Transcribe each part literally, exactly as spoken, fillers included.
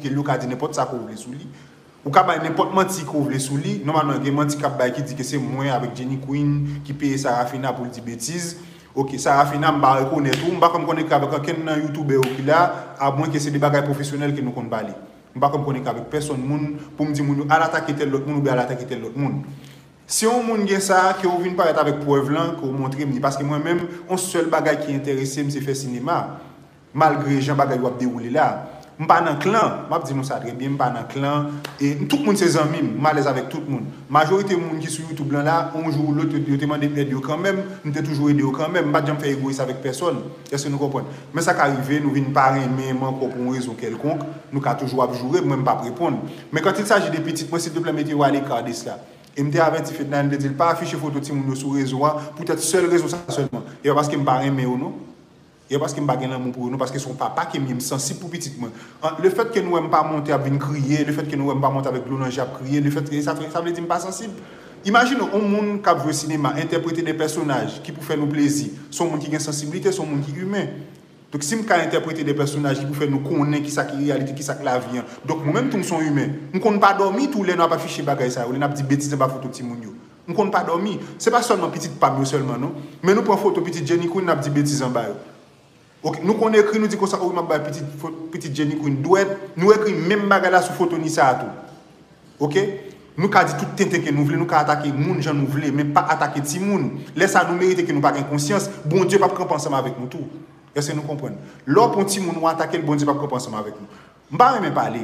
ke li, ou ka di nenpòt sa ke w vle sou li. Ou ka bay nenpòt manti ke w vle sou li. Nòmalman, gen manti k ap bay ki di ke se mwen avèk Jenny Queen ki peye Sarafina pou l di betiz. Ok, Sarafina, m pa rekonèt ou, m pa konn konnen ke avèk ankenn nan youtubè yo ki la, amwenke se de bagay pwofesyonèl ke nou konn pale. M pa konn konnen ke avèk pèsonn moun pou m di moun yo al atake tèl lòt moun oubyen al atake tèl lòt moun. Si yon moun gen sa, ke w vin parèt avèk prèv lan, ke w montre m li. Paske mwen menm, yon sèl bagay ki enterese m, se fè sinema. Malgre jan bagay yo ap dewoule la. M pa nan klan, m ap di nou sa trè byen, m pa nan klan. E tout moun se zanmi m, m alèz avèk tout moun. Majorite moun ki sou YouTube lan la, yon jou ou lòt, yo, yo te mande m èd yo kanmenm, m te toujou ede yo kanmenm. M pa t janm fè egoyis avèk pèsonn. Èske nou konprann? Men sa ka rive, nou vin pa renmen m ankò pou yon rezon kèlkonk, nou ka toujou ap joure m, mwen m p ap reponn. Men quand il s'agit de pitit mwen, silteplè, mete yo à l'écart de cela. E m te avèti Fednaelle, m te di l pa afiche foto timoun yo sou rezo a, poutèt sèl rezon sa sèlman. E pa paske m pa renmen yo, non. E pa paske m pa gen lanmou pou yo, non, paske se yon papa ke m ye, m sansib pou pitit mwen. An, lefètke nou wè m pa monte ap vin kriye, lefètke nou wè m pa monte avèk dlo nan je ap kriye, lefètke sa, sa vle di m pa sansib. Imajine w, yon moun k ap jwe sinema, entèprete de pèsonaj ki pou fè nou plezi, se yon moun ki gen sansiblite, se yon moun ki imen. Donk, si m ka entèprete de pèsonaj ki pou fè nou konnen kisa ki reyalite, kisa k lavi an. Donk, mwen menm tou, m se yon imen. M konn pa dòmi tou lè n ap afiche bagay sa yo, lè n ap di betiz anba foto timoun yo. M konn pa dòmi. Se pa sèlman pitit pa m yo sèlman, non. Men nou pran foto pitit Jenny Queen, n ap di betiz anba yo. Ok, nou konn ekri, nou di konsa, o wi, m ap bay pitit, fo-, pitit Jenny Queen dwèt. Nou ekri menm bagay la sou foto Nissa a tou. Ok? Nou ka di tout tenten ke nou vle, nou ka atake moun jan nou vle, men pa atake timoun. Lè sa, nou merite ke nou pa gen konsyans. Bondye p ap kanpe ansanm avèk nou tou. Èske nou konprann? Lè w pran timoun ou atake l, Bondye p ap kanpe ansanm avèk nou. M pa renmen pale.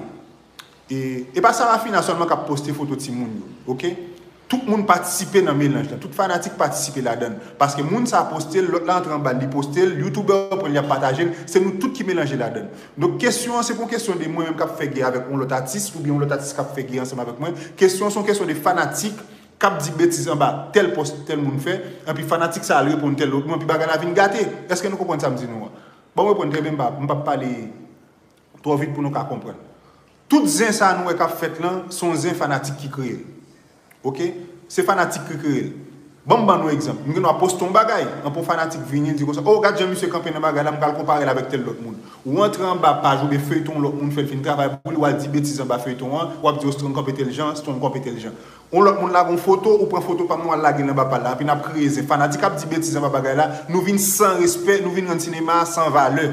E, e pa Sarafina sèlman k ap poste foto timoun yo, ok? Tout moun patisipe nan melanj lan. Tout fanatik patisipe ladan l. Paske moun sa poste l, lòt la antre anba l, li poste l, youtubè yo pran l, y ap pataje l. Se nou tout ki melanje ladan l. Donk, kesyon an, se pa yon kesyon de mwen menm k ap fè gè avèk yon lòt atis, oubyen yon lòt atis k ap fè gè ansanm avèk mwen. Kesyon an, se yon kesyon de fanatik k ap di betiz anba tèl pòs tèl moun fè, epi fanatik sa al reponn tèl lòt moun, epi bagay la vin gate. Èske nou konprann sa m di nou an? Ban m reponn trè byen, m p ap, m p ap pale twò vit pou nou ka konprann. Tout zen sa nou wè k ap fèt lan, se yon zen fanatik ki kreye l. Ok? Se fanatik ki kreye l. Ban m ban nou egzanp. M gen dwa poste yon bagay, anpi yon fanatik vini, l di konsa, o, gad jan misye kanpe nan bagay la, m pral konpare l avèk tèl lòt moun. Ou antre anba paj oubyen feyton yon lòt moun fè, l fin travay pou li, w al di betiz anba feyton an, w ap di, o, Strong kanpe tèl jan, Strong kanpe tèl jan. Yon lòt moun lage yon foto, ou pran foto pa m, ou al lage l anba pa l la, epi n ap kreye zen. Fanatik ap di betiz anba bagay la, nou vin san respè, nou vin rann sinema a san valè.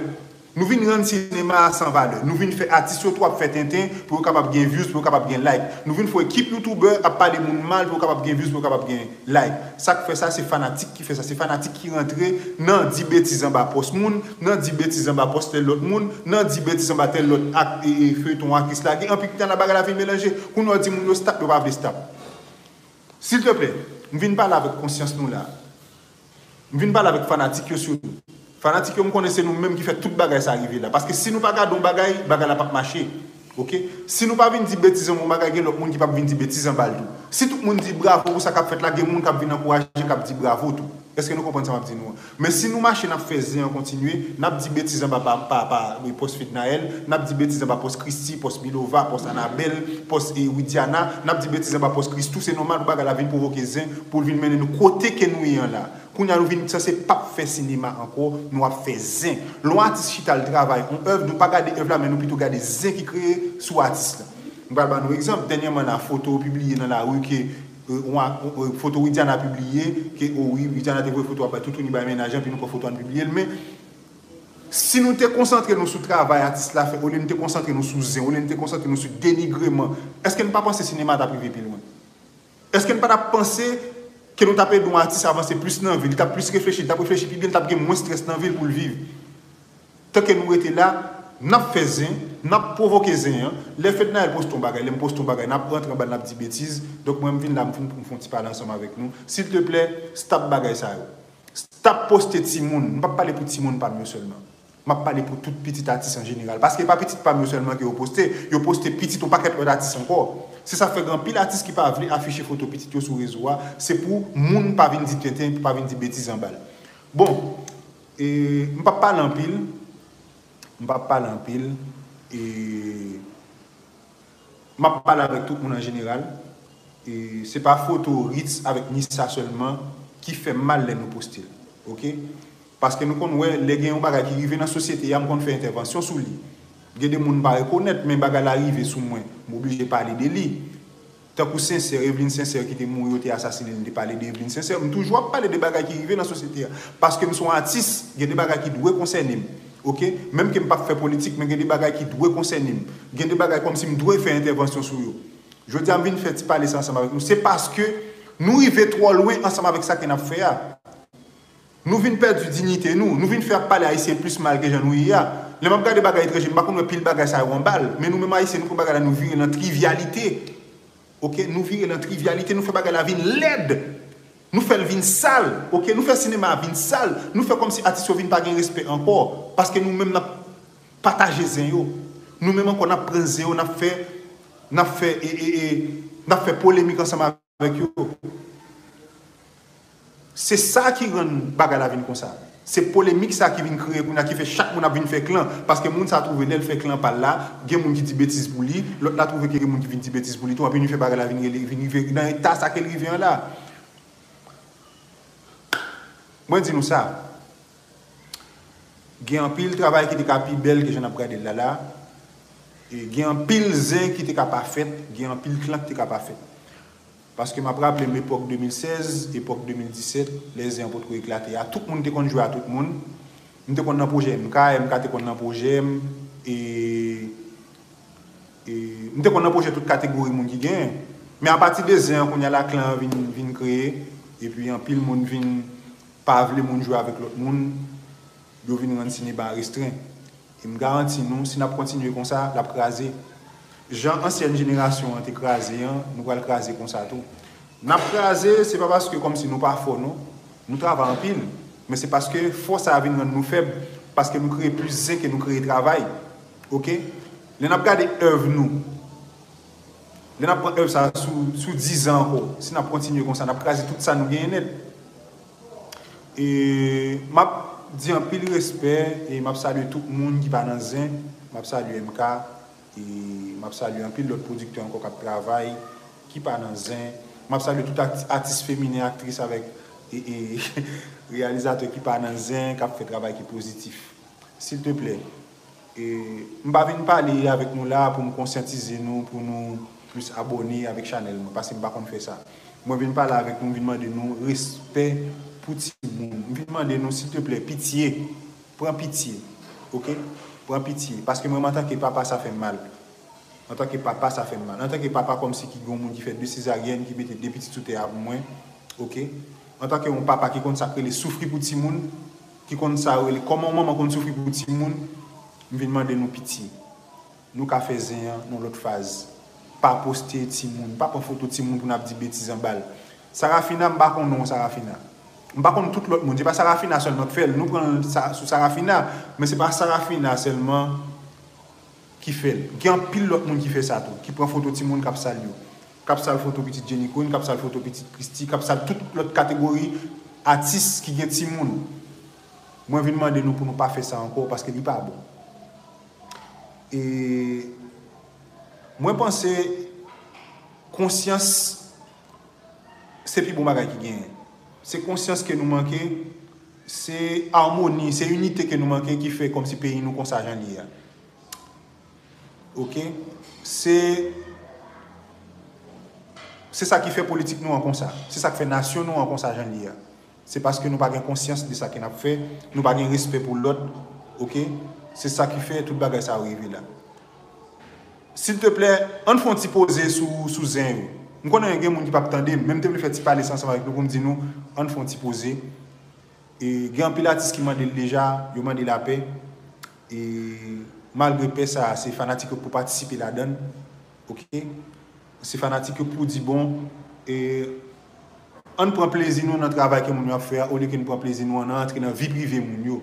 Nou vin rann sinema a san valè. Nou vin fè atis yo tou ap fè tenten pou yo kapab gen views, pou yo kapab gen like. Nou vin fè ekip youtubè ap pale moun mal pou yo kapab gen views, pou yo kapab gen like. Sa k fè sa, se fanatik ki fè sa. Se fanatik ki rantre nan di betiz anba pòs moun, nan di betiz anba pòs tèl lòt moun, nan di betiz anba tèl lòt ak, e, e, feyton aktris lage. Anpi, kounya la bagay la vin melanje. Kounya w di moun yo stop, yo pa vle stop. Silteplè, m vin pale avèk konsyans nou la. M vin pale avèk fanatik yo sitou. Fanatik yo, m konnen se nou menm ki fè tout bagay sa rive la. Paske si nou pa gade yon bagay, bagay la p ap mache. Ok? Si nou pa vin di betiz anba yon bagay, gen lòt moun ki p ap vin di betiz anba l tou. Si tout moun di bravo pou sa k ap fèt la, gen moun k ap vin ankouraje, k ap di bravo tou. Èske nou konprann sa m ap di nou an? Men si nou mache, n ap fè zen an kontinye, n ap di betiz anba pa, pa, pa, e, pòs Fednaelle, n ap di betiz anba pòs Christie, pòs Milova, pòs Anabelle, pòs, e, Widiana, n ap di betiz anba pòs Christoo, se nòmal pou bagay la vin pwovoke zen, pou l vin mennen nou kote ke nou ye an la. Kounya nou vin sanse p ap fè sinema ankò, nou ap fè zen. Lè yon atis chita l travay yon èv, nou pa gade èv la, men nou pito gade zen ki kreye sou atis la. M pral ba nou egzanp, dènyèman la, foto pibliye nan lari ke, e, yon a-, e, foto Widiana pibliye, ke, o wi, Widiana te voye foto a bay toutouni bay mennaj lan, epi nou pran foto a n pibliye l, men si nou te konsantre nou sou travay atis la fè, olye nou te konsantre nou sou zen, olye nou te konsantre nou sou denigreman, èske n pa panse sinema t ap rive pi lwen? Èske n pa t ap panse ke nou t ap ede yon atis avanse plis nan vi l, li t ap plis reflechi, li t ap reflechi pi byen, li t ap gen mwens estrès nan vi l pou l viv? Tanke nou rete la, n ap fè zen, n ap pwovoke zen an. Lè Fednaelle poste yon bagay, lè m poste yon bagay, n ap rantre anba l, n ap di betiz. Donk, mwen, m vin la, m vin pou m fè yon ti pale ansanm avèk nou. Silteplè, stop bagay sa yo. Stop poste timoun. M p ap pale pou timoun pa m yo sèlman. M ap pale pou tout pitit atis an jeneral. Paske e pa pitit pa m yo sèlman ke yo poste, yo poste pitit yon pakèt lòt atis ankò. Se sa k fè gen anpil atis ki pa vle afiche foto pitit yo sou rezo a. Se pou moun pa vin di tenten, pou pa vin di betiz anba l. Bon, e, m p ap pale anpil. M p ap pale anpil. E, m ap pale avèk tout moun an jeneral. E, se pa foto Ritz avèk Nissa sèlman ki fè m mal lè nou poste l. Ok? Paske nou konn wè, lè gen yon bagay ki rive nan sosyete a, m konn fè entèvansyon sou li. Gen de moun m pa rekonèt, men bagay la rive sou mwen. M oblije pale de li. Tankou Sensè, Evelyn Sensè ki te mouri, yo te asasinen l, m te pale de Evelyn Sensè. M toujou ap pale de bagay ki rive nan sosyete a. Paske m se yon atis, gen de bagay ki dwe konsène m. Oke? Menm ke m p ap fè politik, men gen de bagay ki dwe konsène m. Gen de bagay kòmsi m dwe fè entèvansyon sou yo. Jodi a, m vin fè ti pale sa ansanm avèk nou. Se paske nou rive twò lwen ansanm avèk sa ke n ap fè a. Nou vin pèdi diyite nou. Nou vin fè ap pale Ayisyen plis mal ke jan nou ye a. Lè m ap gade bagay etranje, m pa konn wè pil bagay sa yo anba l. Men nou menm Ayisyen, nou pran bagay la, nou vire l an trivyalite. Oke? Nou vire l an trivyalite, nou fè bagay la vin lèd. Nou fè l vin sal. Oke? Nou fè sinema a vin sal. Nou fè kòmsi atis yo vin pa gen respè ankò. Paske nou menm n ap pataje zen yo. Nou menm ankò, n ap pran zen yo, n ap fè, n ap fè, e, e, e, n ap fè polemik ansanm avèk yo. Se sa ki rann bagay la vin konsa. Se polemik sa ki vin kreye kounye a, ki fè chak moun ap vin fè klan. Paske moun sa twouve lè l fè klan pa l la, gen moun ki di betiz pou li, lòt la twouve ke gen moun ki vin di betiz pou li tou, anpi vin fè bagay la vin rele, vin rive nan eta sa ke l rive an la. Mwen di nou sa, gen anpil travay ki te ka pi bèl ke jan n ap gade l la la, e gen anpil zen ki te ka pa fèt, gen anpil klan ki te ka pa fèt. Paske m ap raple m epòk de mil sèz, epòk de mil disèt, lè zen an potko eklate a, tout moun te konn jwe a tout moun. M te konn nan pwojè M K, M K te konn nan pwojè m, e, e m te konn nan pwojè tout kategori moun ki genyen. Men apati de zen an, kounye a la klan an vin, vin kreye, epi anpil moun vin pa vle moun jwe avèk lòt moun, yo vin rann sinema a restren. E m garanti nou, si n ap kontinye konsa, l ap kraze. Jan ansyèn jenerasyon an te kraze an, nou pral kraze konsa tou. N ap kraze, se pa paske kòmsi nou pa fò, non. Nou travay anpil, men se paske fò sa a vin rann nou fèb, paske nou kreye plis zen ke nou kreye travay. Oke? Lè n ap gade èv nou, lè n ap pran èv sa a sou, sou dizan ankò, si n ap kontinye konsa, n ap kraze tout sa nou genyen nèt. E m ap di anpil respè, e m ap salye tout moun ki pa nan zen. M ap salye M K, e m ap salye anpil lòt pwodiktè ankò k ap travay, ki pa nan zen. M ap salye tout ati-, atis feminen, aktris avèk, e, e, reyalizatè ki pa nan zen, k ap fè travay ki pozitif. Silteplè, e, m pa vin pale avèk nou la pou m konsyantize nou, pou nou plis abòne avèk chanèl mwen, paske m pa konn fè sa. Mwen vin pale avèk nou, m vin mande nou respè pou timoun. M vin mande nou, silteplè, pitye, pran pitye, oke? Pran pitye, paske mwen, antanke papa, sa fè m mal. Antanke papa, sa fè m mal. Antanke papa, kòmsi ki gen yon moun ki fè de sezaryèn, ki mete de pitit sou tè a pou mwen, oke? Antanke yon papa ki konn sa k rele soufri pou timoun, ki konn sa yo rele, kòman yon manman konn soufri pou timoun, m vin mande nou pitye. Nou ka fè zen an nan lòt faz. Pa poste timoun, pa pran foto timoun pou n ap di betiz anba l. Sarafina, m pa konn non Sarafina. M pa konn tout lòt moun. Se pa Sarafina sèlman k fè l. Nou pran l sa, sou Sarafina, men se pa Sarafina sèlman ki fè l. Gen anpil lòt moun ki fè sa tou, ki pran foto timoun k ap sal yo. K ap sal foto pitit Jenny Queen, k ap sal foto pitit Christie, k ap sal tout lòt kategori atis ki gen timoun. Mwen vin mande nou pou nou pa fè sa ankò, paske li pa bon. E mwen panse konsyans se pi bon bagay ki genyen. Se konsyans ke nou manke, se amoni, se inite ke nou manke ki fè kòmsi peyi nou konsa jan li ye a. Oke? Se, se sa ki fè politik nou an konsa. Se sa k fè nasyon nou an konsa jan li ye a. Se paske nou pa gen konsyans de sa ke n ap fè, nou pa gen respè pou lòt, oke? Se sa ki fè tout bagay sa yo rive la. Silteplè, ann fè yon ti poze sou, sou zen yo. M konnen gen moun ki p ap tande m, men m te vle fè ti pale sa ansanm avèk nou pou m di nou, ann fè yon ti poze. E gen anpil atis ki mande l deja, yo mande lapè. E malgre pè sa a, se fanatik yo k pou patisipe ladan l. Oke? Se fanatik yo k pou di bon, e ann pran plezi nou nan travay ke moun yo ap fè a, olye ke n pran plezi nou an nan antre nan vi prive moun yo.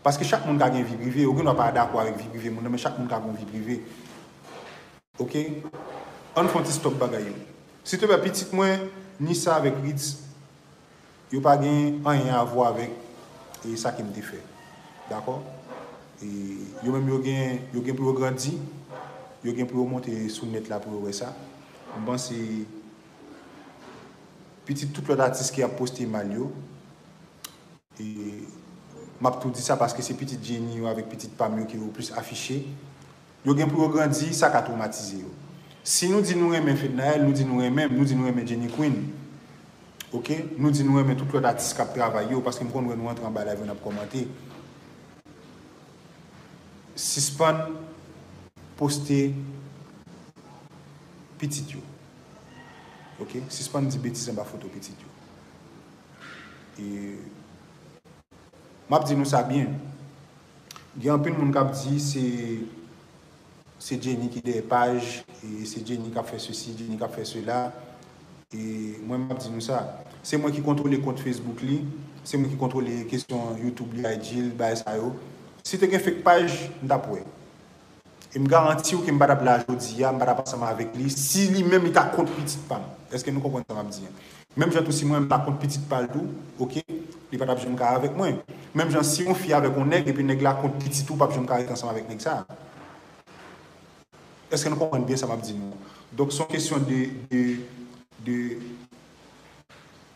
Paske chak moun ka gen vi prive, ou gen dwa pa dakò avèk vi prive moun nan, men chak moun ka gen yon vi prive. Oke? Ann fè yon ti stòp bagay yo. Silteplè, pitit mwen, Nissa avèk Ritz, yo pa gen anyen a vwa avèk, e, sa ke m te fè. Dakò? E yo menm yo gen, yo gen pou yo grandi, yo gen pou yo monte sou nèt la pou yo wè sa. M panse pitit tout lòt atis ki ap poste mal yo, e m ap tou di sa paske se pitit Jenny yo avèk pitit pa m yo ke yo plis afiche. Yo gen pou yo grandi, sa ka twomatize yo. Si nou di nou renmen Fednaelle, nou di nou renmen m, nou di nou renmen Jenny Queen, ok? Nou di nou renmen tout lòt atis k ap travay yo, paske m konn wè nou antre anba live yo, n ap kòmante. Sispann poste pitit yo. Ok? Sispann di betiz anba foto pitit yo. E m ap di nou sa byen. Gen anpil moun k ap di se, se Jenny ki dèyè paj, e se Jenny k ap fè sesi, Jenny k ap fè sela. E mwen, m ap di nou sa. Se mwen ki kontwole kont Facebook li, se mwen ki kontwole kesyon YouTube li, I G l, bagay sa yo. Si te gen fake paj, m t ap wè. E m garanti w ke m pa t ap la jodi a, m pa t ap ansanm avèk li, si li menm li ta kont pitit pa m. Èske nou konprann sa m ap di an? Menm jan tou si mwen m ta kont pitit pa l tou, ok, li pa t ap janm ka avèk mwen. Menm jan si yon fi avèk yon nèg, epi nèg la kont pitit ou, p ap janm ka ret ansanm avèk nèg sa. Èske nou konprann byen sa m ap di nou? Donk, se yon kesyon de, de, de,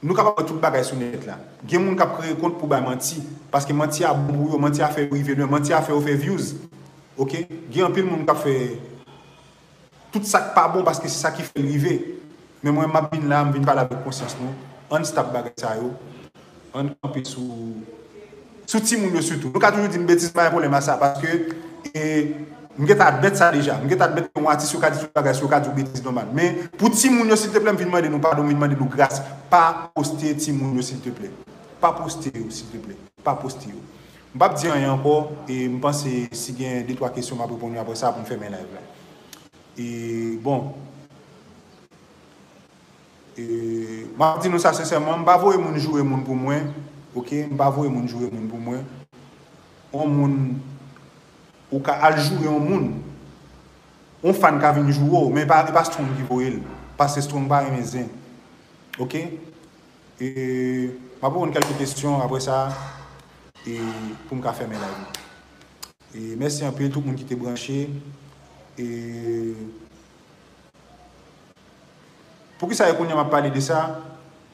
nou kapab wè tout bagay sou nèt la. Gen moun k ap kreye kont pou bay manti, paske manti a bon pou yo, manti a fè yo rive lwen, manti a fè yo fè views. Ok? Gen anpil moun k ap fè tout sa k pa bon paske se sa ki fè l rive. Men mwen, m ap vin la, m vin pale avèk konsyans nou. Ann stop bagay sa yo. Ann kanpe sou, sou timoun yo sitou. Nou ka toujou di m betiz, m pa gen pwoblèm a sa, paske, e, m gentan admèt sa deja. M gentan admèt ke yon atis yo ka di tout bagay, yo ka di w betiz nòmal. Men pou timoun yo, silteplè, m vin mande nou padon, m vin mande nou gras. Pa poste timoun yo, silteplè. Pa poste yo, silteplè. Pa poste yo. M p ap di anyen ankò, e m panse si gen de twa kesyon, m ap reponn yo apre sa pou m fèmen live la. E, bon, e, m ap di nou sa sensèman, m pa voye moun joure moun pou mwen, ok? M pa voye moun joure moun pou mwen. On moun, ou ka al joure on moun, on fan ka vin joure w, men pa, e pa Strong ki voye l, paske Strong pa renmen zen, ok? E, m ap reponn kèlke kesyon apre sa, e, pou m ka fèmen live. E mèsi anpil tout moun ki te branche. E poukisa e kounye a m ap pale de sa?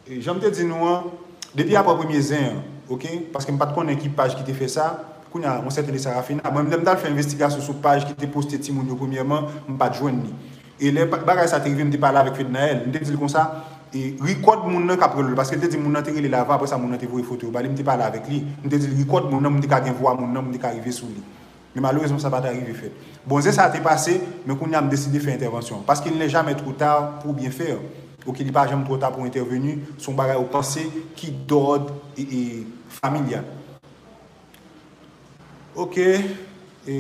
E jan m te di nou an, depi apre premye zen an, ok? Paske m pa t konnen ki paj ki te fè sa. Kounye a, yon sèten de Sarafina. Mwen, lè m t al fè envestigasyon sou paj ki te poste timoun yo premyèman, m pa t jwenn li. E lè pa- bagay sa te rive, m te pale avèk Fednaelle. M te di l konsa, e, record moun nan k ap rele l, paske l te di moun nan te rele l avan, apre sa moun nan te voye foto yo ba li, m te pale avèk li. M te di l record moun nan, m te ka gen vwa moun nan, m te ka rive sou li. Men malerezman, sa pa t rive fèt. Bon, zen sa te pase, men kounye a m deside fè entèvansyon. Parce qu'il n'est jamais trop tard pour bien faire. Ok, li pa janm twò ta pou entèveni, se yon bagay ou panse ki dòd e, e, familyal. Ok, e,